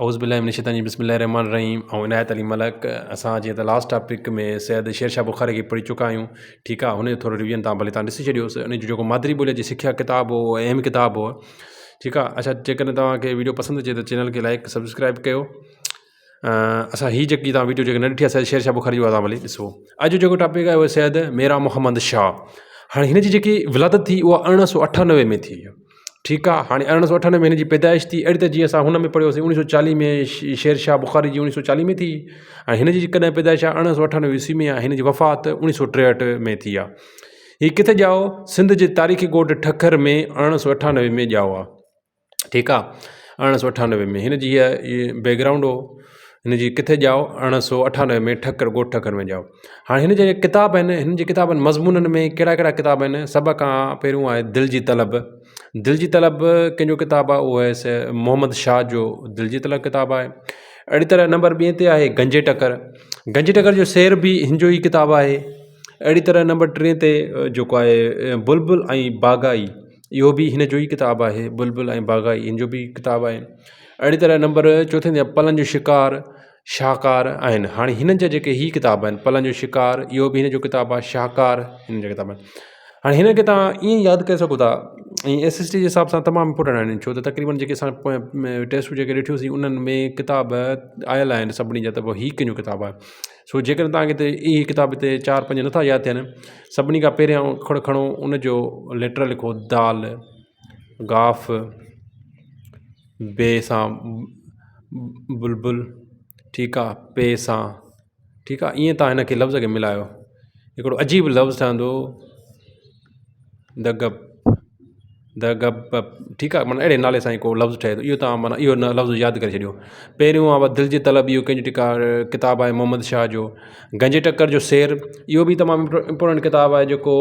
اعوذ بالله من الشيطان الرجيم بسم الله الرحمن الرحيم آئون عنايت علي ملڪ اسان جيئن ته لاسٽ ٽاپڪ ۾ سيد شير شاهه بخاري کي پڙهي چڪا آهيون ٺيڪ آهي هن جو ٿورو ريويزن تان ڀلي تان ڏسي ڇڏيوس ان جو جيڪو مادري ٻولي جي سکيا ڪتاب هو اهم ڪتاب هو ٺيڪ آهي اڇا جيڪڏهن توهان کي ويڊيو پسند اچي ته چينل کي لائڪ سبسڪرائب ڪيو اسان هي جيڪي تان ويڊيو جيڪي نه ڏٺي آهي سيد شير شاهه بخاري جو تان ڀلي ڏسو اڄ جو جيڪو ٽاپڪ آهي اهو سيد ميران محمد شاهه هاڻي هن جي جيڪي ولادت ٿي اها 1898 ۾ ٿي ٺيڪ آ هاڻي 1898 ۾ هن جي پيدائش ٿي اهڙي طرح جيئن اسان هن ۾ پڙهيوسين 1940 ۾ شير شاهه بخاري جي 1940 ۾ ٿي ۽ هن جي ڪڏهن پيدائش آ 1898 عيسوي ۾ آ هن جي وفات 1963 ۾ ٿي آ هي ڪٿي ڄائو سنڌ جي تاريخي ڳوٺ ٺڪر ۾ 1898 ۾ ڄائو آ ٺيڪ آ 1898 ۾ هن جي هيء بيڪ گرائونڊ هو هن جي ڪٿي ڄائو 1898 ۾ ٺڪر ڳوٺ ٺڪر ۾ ڄائو هاڻي هن جا جيڪي ڪتاب آهن هن جي ڪتابن مضمونن ۾ ڪهڙا ڪهڙا ڪتاب آهن سڀ کان پهريون آهي دل جي طلب دل جي طلب ڪنهن جو ڪتاب آهي اهو آهي محمد شاهه جو دل جي طلب ڪتاب آهي اهڙي طرح نمبر ٻئي تي آهي گنجي ٽڪر گنجي ٽڪر جو سير به هن جو ئي ڪتاب آهي اهڙي طرح نمبر ٽئين تي جيڪو آهي بلبل ۽ باغائي اهو به هن جو ئي ڪتاب آهي بلبل ۽ باغائي هن جو به ڪتاب آهي اهڙي طرح نمبر چوٿين تي پلن جو شڪار شاهڪار آهن هاڻي هنن جا جيڪي هي ڪتاب آهن پلن جو شڪار اهو به هن جو ڪتاب آهي شاهڪار هن جا ڪتاب آهن هاڻي هن کي توهان ائين ياد ڪري سگهو ٿا ۽ ايس ايس ٽي جي حساب سان تمام امپورٽنٽ آهن ڇو ته تقريبن جيڪي اسان ٽيسٽون جيڪي ڏٺيونسين انهن ۾ ڪتاب آيل آهن سڀني جا ته پوء هي ڪنهن جو ڪتاب آهي سو جيڪڏهن توهان کي هتي اهي ڪتاب هتي چار پنج نٿا ياد ٿين سڀني کان پهريان اکر کڻو ان جو ليٽر لکو دال گاف بي سان بلبل ٺيڪ آ پي سان ٺيڪ آ ائين توهان هن کي لفظ کي ملايو هڪڙو عجيب لفظ ٺهندو دگپ دگپ ٺيڪ آ معنيٰ اهڙي نالي سان هڪ لفظ ٺهي ٿو اهو توهان معنيٰ اهو لفظ ياد ڪري ڇڏيو پهريون آ دل جي طلب اهو ڪنهن جو ٽڪا ڪتاب آهي محمد شاهه جو گنجي ٽڪر جو سير اهو به تمام امپورٽنٽ ڪتاب آهي جيڪو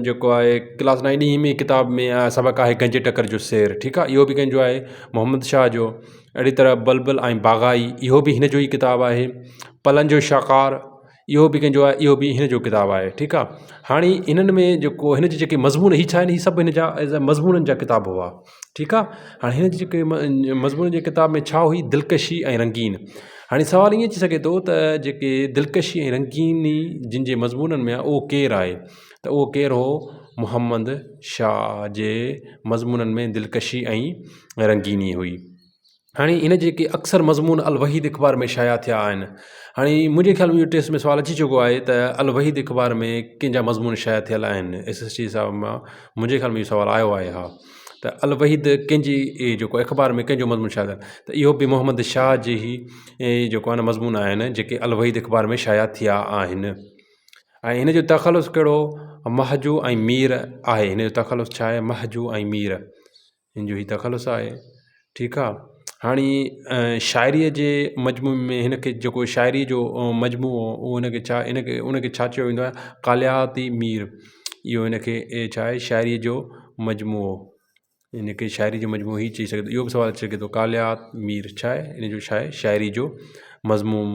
جيڪو آهي ڪلاس نائين ڏهين ۾ ڪتاب ۾ سبق آهي گنجي ٽڪر جو سير ٺيڪ آهي اهو به ڪنهن جو آهي محمد شاهه جو اهڙي طرح بلبل ۽ باغائي اهو به هن جو ئي ڪتاب آهي پلن جو شاهڪار اهو به ڪنهن جو آهي اهو به هن جو ڪتاب آهي ٺيڪ آهي هاڻي انهن ۾ جيڪو هن جي جيڪي مضمون هي ڇا آهن هي سڀ هن جا ايز اي مضمونن جا ڪتاب هئا ٺيڪ آ هاڻي هن جي جيڪي مضمون جي ڪتاب ۾ ڇا هئي دلڪشي ۽ رنگين هاڻي سوال ائين اچي سگهي ٿو ته جيڪي دلڪشي ۽ رنگيني جن جي مضمونن ۾ آهي اهو ڪير آهي ته اهو ڪير هو محمد شاهه جي مضمونن ۾ دلڪشي ۽ رنگيني هئي هاڻي هن جيڪي اڪثر مضمون الوحيد اخبار ۾ شايع ٿيا آهن هاڻي منهنجي خيال ۾ اهو ٽيسٽ ۾ سوال اچي چڪو آهي ته الوحيد اخبار ۾ ڪنهن جا مضمون شايع ٿيل آهن ايس ايس ٽي حساب مان منهنجي خيال ۾ اهو سوال آيو آهي ها ته الوحيد ڪنهن جي جيڪو اخبار ۾ ڪنهن جو مضمون شايع ٿيل ته اهو به محمد شاهه جي ئي جيڪو آهي نه مضمون آهن جيڪي الوحيد اخبار ۾ شايع ٿيا آهن ۽ هن جو تخلص ڪهڙو مهجو ۽ مير آهي هن جو تخلص ڇا آهي مهجو ۽ مير هن جو هي تخلص آهي ٺيڪ آ هاڻي شاعريء جي مجموعي ۾ هن کي جيڪو شاعريء جو مجموعو اهو هن کي ڇا هن کي ان کي ڇا چيو ويندو آهي ڪالياتي مير اهو هن کي ڇا آهي شاعريء جو مجموعو هن کي شاعريء جو مجموعو هي چئي سگهي ٿو اهو به سوال اچي سگهي ٿو ڪاليات مير ڇا آهي ان جو ڇا آهي شاعريء جو مضمون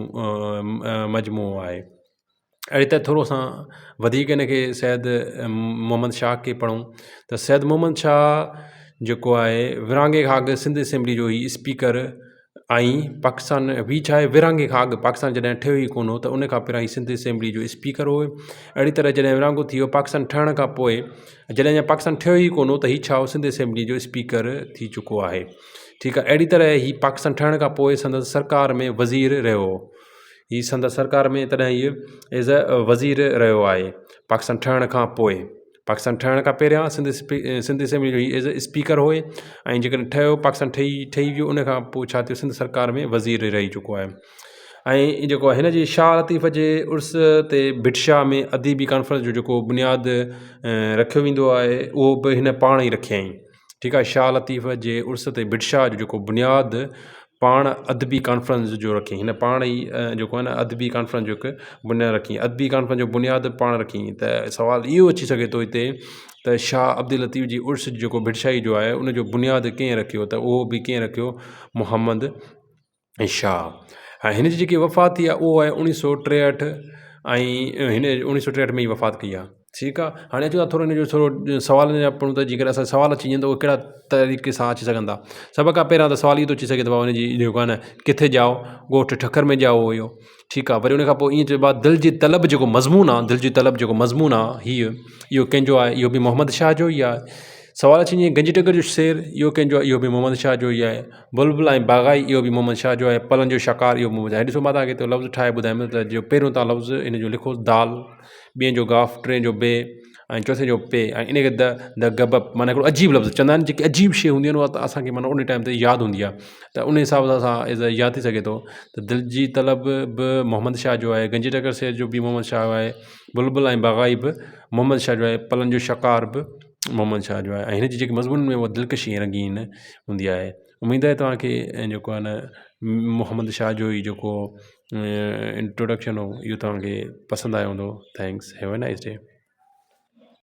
مجموعو آهي اهڙي طرح ٿورو اسان وڌيڪ هن کي سيد محمد شاهه کي پڙهون ته سيد محمد شاهه جيڪو آهي ورهاڱي کان اڳ سنڌ اسيمبلي جو هي اسپيڪر ۽ پاڪستان هي ڇا آهي ورهاڱي کان اڳ پاڪستان جڏهن ٺهيو ئي ڪونه هو ته ان کان پهريان هي سنڌ اسيمبلي جو اسپيڪر هو اهڙي طرح جڏهن ورهاڱو ٿي ويو پاڪستان ٺهڻ کان پوء جڏهن اڃا پاڪستان ٺهيو ئي ڪونه هو ته هي ڇا هو سنڌ اسيمبلي جو اسپيڪر ٿي چڪو آهي ٺيڪ آهي اهڙي طرح هي پاڪستان ٺهڻ کان پوء سندس سرڪار ۾ وزير رهيو هي سندس سرڪار ۾ تڏهن هيء ايز اي وزير رهيو آهي پاڪستان ٺهڻ کان پوء پاڪستان ٺهڻ کان پهريان سنڌ سنڌ اسيمبلي جو هي ايز اي اسپيڪر هو ۽ جيڪڏهن ٺهيو پاڪستان ٺهي ٺهي ويو ان کان پوء ڇا ٿيو سنڌ سرڪار ۾ وزير رهي چڪو آهي ۽ جيڪو هن جي شاهه لطيف جي عرس تي ڀٽ شاهه ۾ اديبي ڪانفرنس جو جيڪو بنياد رکيو ويندو آهي اهو به هن پاڻ ئي رکيائين ٺيڪ آهي شاهه لطيف جي عرس تي ڀٽ شاهه جو جيڪو بنياد پاڻ ادبي ڪانفرنس جو رکيائين هن پاڻ ئي جيڪو آهي نه ادبي ڪانفرنس جو هڪ بنياد رکيائين ادبي ڪانفرنس جو بنياد پاڻ رکيائين ته سوال اهو اچي سگهي ٿو هتي ته شاهه عبداللطيف جي عرس جيڪو ڀٽ شاهي جو آهي ان جو بنياد ڪنهن رکيو ته اهو به ڪنهن رکيو محمد شاهه ۽ هن جي جيڪي وفات ٿي آهي اهو آهي اوڻيهه سو ٽيهٺ ۽ هن اوڻيهه سو ٽيهٺ ۾ ئي وفات ڪئي آهي. ٺيڪ آ هاڻي اچون ٿا ٿورو ان جو ٿورو سوال جا پڙهون ٿا جيڪڏهن اسان سوال اچي وڃن ته اهي ڪهڙا طريقي سان اچي سگهن ٿا سڀ کان پهريان ته سوال اهو ٿو اچي سگهي ته ڀاء ان جي جيڪو آهي نه ڪٿي ڄائو ڳوٺ ٺڪر ۾ ڄائو هيو ٺيڪ آ وري ان کان پوء ائين چئبو آ دل جي طلب جيڪو مضمون آ دل جي طلب جيڪو مضمون آ هيء اهو ڪنهن جو آهي اهو به محمد شاهه جو ئي آهي سوال اچي وڃي گنجي ٽڪر جو شعر اهو ڪنهن جو آهي اهو به محمد شاهه جو ئي آهي بلبل ۽ باغائي اهو به محمد شاهه جو آهي پلن جو شڪار اهو محمد شاهه ڏسو مان توهان کي هتي لفظ ٺاهي ٻڌايم ته جو پهريون توهان لفظ ان جو لکو دال ٻئين جو گاف ٽئين جو بي ۽ چوٿين جو پي ۽ ان کي د د گ ب معنيٰ هڪڙو عجيب لفظ چوندا آهن جيڪي عجيب شيء هوندي آهن اها ته اسانکي معنيٰ ان ٽائيم تي ياد هوندي آهي ته ان حساب سان اسان ياد ٿي سگهي ٿو ته دل جي طلب به محمد شاهه جو آهي گنجي ٽڪر سير جو به محمد شاهه جو آهي بلبل ۽ باغائي به محمد شاهه جو آهي پلن جو شڪار به محمد شاهه جو آهي ۽ هن جي جيڪي مضمون ۾ اها دلڪشي ۽ رنگين هوندي آهي اميد آهي توهان کي جيڪو آهي نه محمد شاهه جو هي جيڪو انٽروڊڪشن هو اهو توهان کي پسند آيو هوندو thanks have a nice day.